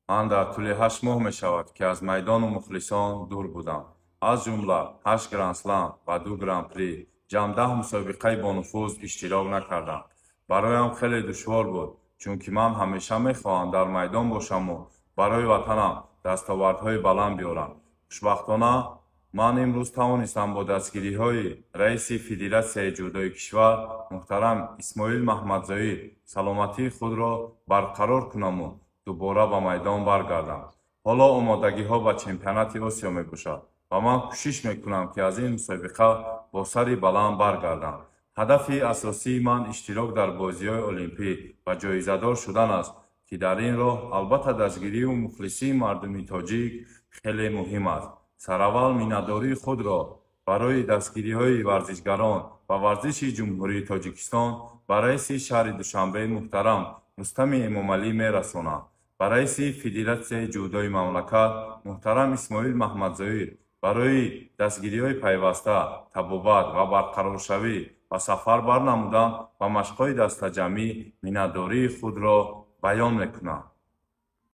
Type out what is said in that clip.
Ман дар тӯли 8 моҳ мешавад, ки аз майдону мухлисон дур будам. Аз ҷумла ҳашт гранд-слам ва ду гран-при, ҷамъ 10 мусобиқаи бонуфуз иштирок накардам. Бароям хеле душвор буд, чунки ман ҳамеша мехоҳам дар майдон бошаму барои ватанам дастовардҳои баланд биёрам. Хушбахтона, ман имрӯз тавонистам бо дастгириҳои раиси Федератсияи ҷудои кишвар муҳтарам Исмоил Маҳмадзоир саломатии худро барқарор кунаму дубора ба майдон баргардам. Ҳоло омодагиҳо ба чемпионати Осиё мебошад ва ман кӯшиш мекунам, ки аз ин мусобиқа бо сари баланд баргардам. Ҳадафи асосии ман иштирок дар бозиҳои олимпӣ ва ҷоизадор шудан аст, ки дар ин роҳ албатта дастгирию мухлисии мардуми тоҷик хеле муҳим аст. Сараввал миннатдории худро барои дастгириҳои варзишгарон ва варзиши Ҷумҳурии Тоҷикистон ба раиси шаҳри Душанбе муҳтарам Рустами Эмомалӣ мерасонам. Ба раиси Федератсияи ҷудои мамлакат муҳтарам Исмоил Маҳмадзоир барои дастгириҳои пайваста, табобат ва барқароршавӣ ва сафар барнамудан ба машқҳои дастаҷамъӣ миннатдории худро баён мекунам.